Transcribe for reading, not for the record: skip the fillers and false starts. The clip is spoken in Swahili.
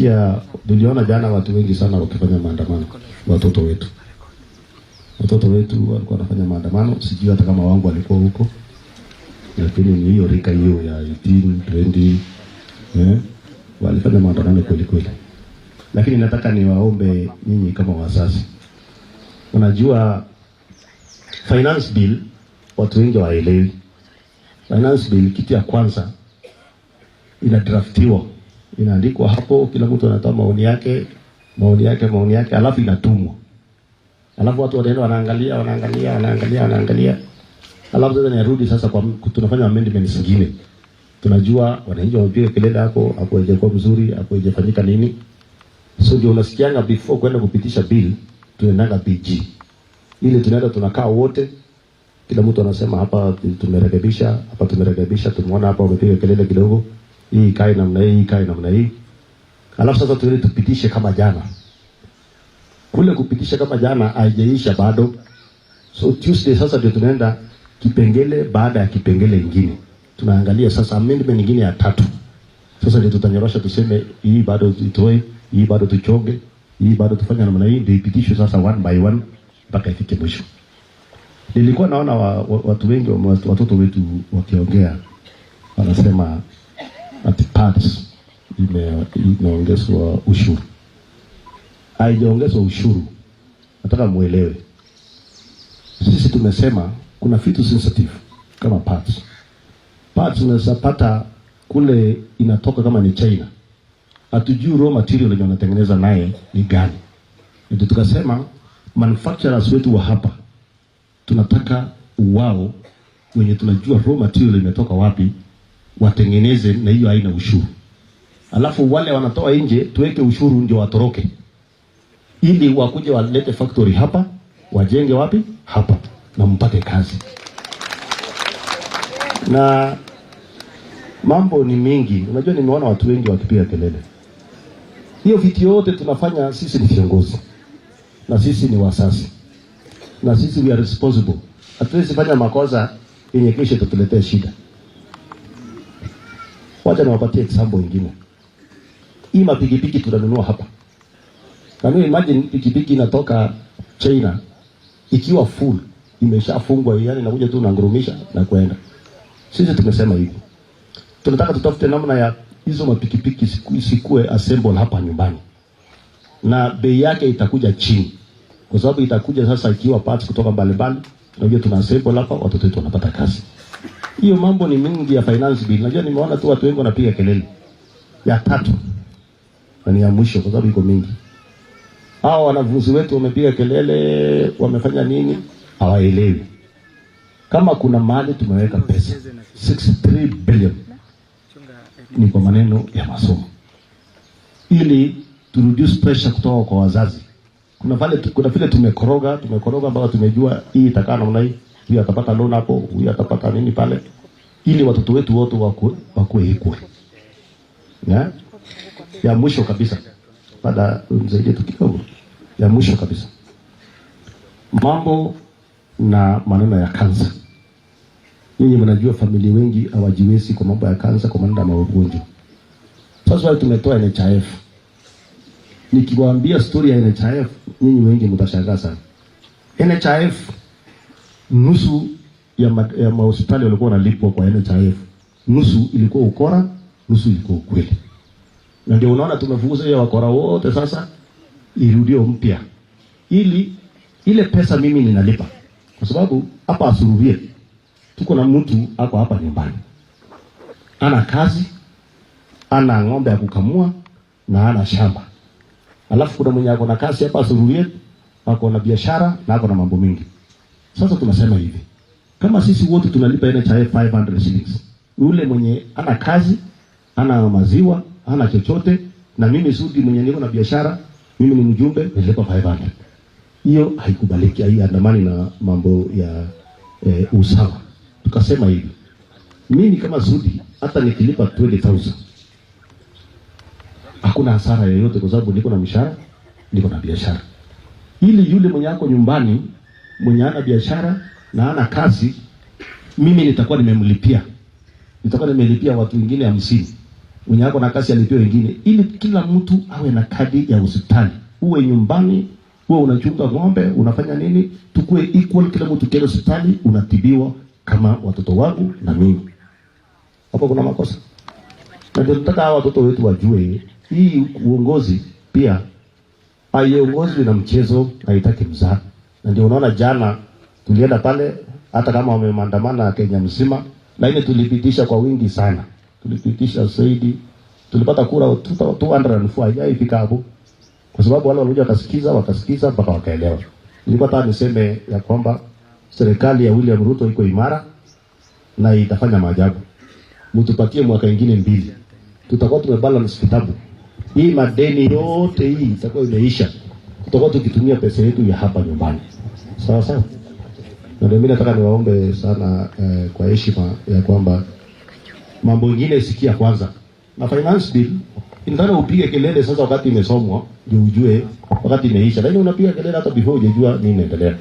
Nilisikia, niliona jana watu wengi sana wakifanya maandamano, watoto wetu. Watoto wetu walikuwa wanafanya maandamano, sijui hata kama wangu walikuwa huko, lakini ni hiyo rika hiyo ya 18, 20, eh, walifanya maandamano kweli kweli. Lakini nataka niwaombe nyinyi kama wazazi, unajua finance bill watu wengi waelewi. Finance bill, kitu ya kwanza inadraftiwa, inaandikwa hapo, kila mtu anatoa maoni yake, maoni yake, maoni yake, alafu inatumwa, alafu watu wanaenda wanaangalia, wanaangalia, wanaangalia, wanaangalia, alafu sasa nirudi sasa kwa tunafanya amendments zingine. Tunajua wananchi wamepiga kelele hapo hapo, haijakuwa mzuri hapo, haijafanyika nini. So ndio unasikianga before kwenda kupitisha bill tunaendanga BG, ile tunaenda tunakaa wote, kila mtu anasema hapa tumerekebisha, hapa tumerekebisha, tumeona hapa wamepiga kelele kidogo, hii ikae namna hii, ikae namna hii. Alafu sasa tuende tupitishe kama jana. Kule kupitisha kama jana haijaisha bado. So Tuesday sasa ndio tunaenda kipengele baada ya kipengele ingine. Tunaangalia sasa amendment nyingine ya tatu. Sasa ndio tutanyorosha tuseme hii bado itoe, hii bado tuchonge, hii bado tufanye namna hii, ndio ipitishwe sasa one by one mpaka ifike mwisho. Nilikuwa naona watu wengi, watoto wetu wakiongea, wanasema ati pads imeongezwa ushuru. Haijaongezwa ushuru. Nataka muelewe. Sisi tumesema kuna vitu sensitive kama pads. Pads unaweza pata kule inatoka kama ni China. Hatujui raw material yenye wanatengeneza naye ni gani. Ndio tukasema manufacturers wetu wa hapa tunataka wao wenye tunajua raw material imetoka wapi watengeneze na hiyo haina ushuru. Alafu wale wanatoa nje tuweke ushuru ndio watoroke, ili wakuje walete factory hapa, wajenge wapi hapa, na mpate kazi. Na mambo ni mingi, unajua nimeona watu wengi wakipiga kelele. Hiyo vitu yote tunafanya sisi ni viongozi na sisi ni wazazi na sisi we are responsible. Hatuwezi fanya makosa yenye kesho itatuletea shida. Wacha niwapatie example ingine. Hii mapikipiki tunanunua hapa. Can you imagine pikipiki inatoka China ikiwa full, imeshafungwa, yani inakuja tu unangurumisha na kwenda. Sisi tumesema hivi, tunataka tutafute namna ya hizo mapikipiki sikue assemble hapa nyumbani, na bei yake itakuja chini, kwa sababu itakuja sasa ikiwa parts kutoka mbalimbali. Tunajua tuna assemble hapa, watoto wetu wanapata kazi. Hiyo mambo ni mingi ya finance bill. Najua nimeona tu watu wengi wanapiga kelele. Ya tatu na ni ya mwisho, kwa sababu iko mingi. Hao wanafunzi wetu wamepiga kelele, wamefanya nini? Hawaelewi kama kuna mahali tumeweka pesa 63 billion ni kwa maneno ya masomo, ili to reduce pressure kutoka kwa wazazi. Kuna vile tumekoroga, tumekoroga mpaka tumejua hii itakaa namna hii, huyu atapata loan hapo, huyu atapata nini pale, ili watoto wetu wote wakuwe equal. Yeah? Ya mwisho kabisa, baada msaidie tu kidogo. Ya mwisho kabisa, mambo na maneno ya kansa. Nyinyi mnajua familia wengi hawajiwezi kwa mambo ya kansa, kwa maneno ya magonjwa. Sasa tumetoa NHIF. Nikiwaambia story ya NHIF, nyinyi wengi mtashangaa sana. NHIF, nusu ya mahospitali walikuwa wanalipwa kwa NHIF, nusu ilikuwa ukora, nusu ilikuwa ukweli. Na ndio unaona tumefukuza hiyo wakora wote, sasa irudio mpya, ili ile pesa mimi ninalipa, kwa sababu hapa Asururie tuko na mtu ako hapa nyumbani, ana kazi, ana ng'ombe ya kukamua na ana shamba. Alafu kuna mwenye ako na kazi hapa Asururie, ako na biashara na ako na mambo mingi. Sasa tunasema hivi, kama sisi wote tunalipa NHIF 500 shillings, yule mwenye ana kazi, ana maziwa, ana chochote, na mimi Sudi mwenye niko na biashara, mimi ni mjumbe, nilipa 500. Hiyo haikubaliki, haiandamani na mambo ya usawa. Tukasema hivi, mimi kama Sudi hata nikilipa 20,000 hakuna hasara yoyote, kwa sababu niko na mshahara, niko na biashara. Ili yule mwenye ako nyumbani, mwenye ana biashara na ana kazi, mimi nitakuwa nimemlipia, nitakuwa nimelipia watu wengine 50. Mwenye ako na kazi alipie wengine, ili kila mtu awe na kadi ya hospitali. Uwe nyumbani, uwe unachunga ng'ombe, unafanya nini, tukue equal, kila mtu kienda hospitali unatibiwa kama watoto wangu na mimi. Hapo kuna makosa? Na ndio tunataka hawa watoto wetu wajue hii uongozi pia haiongozwi na mchezo, haitaki mzaha. Na ndio unaona jana tulienda pale, hata kama wameandamana Kenya mzima, lakini tulipitisha kwa wingi sana, tulipitisha zaidi, tulipata kura 204, haijafika hapo, kwa sababu wale walikuja wakasikiza, wakasikiza mpaka wakaelewa. Nilikuwa nataka niseme ya kwamba serikali ya William Ruto iko imara na itafanya maajabu. Mtupatie mwaka ingine 2, tutakuwa tumebalance kitabu. Hii madeni yote hii itakuwa imeisha, tutakuwa tukitumia pesa yetu ya hapa nyumbani. Sawa sawa. Na ndio mimi nataka niwaombe sana kwa heshima ya kwamba mambo ingine sikia kwanza. Na finance bill inataka upige kelele sasa wakati imesomwa ndio ujue wakati imeisha, lakini unapiga kelele hata before hujajua nini inaendelea.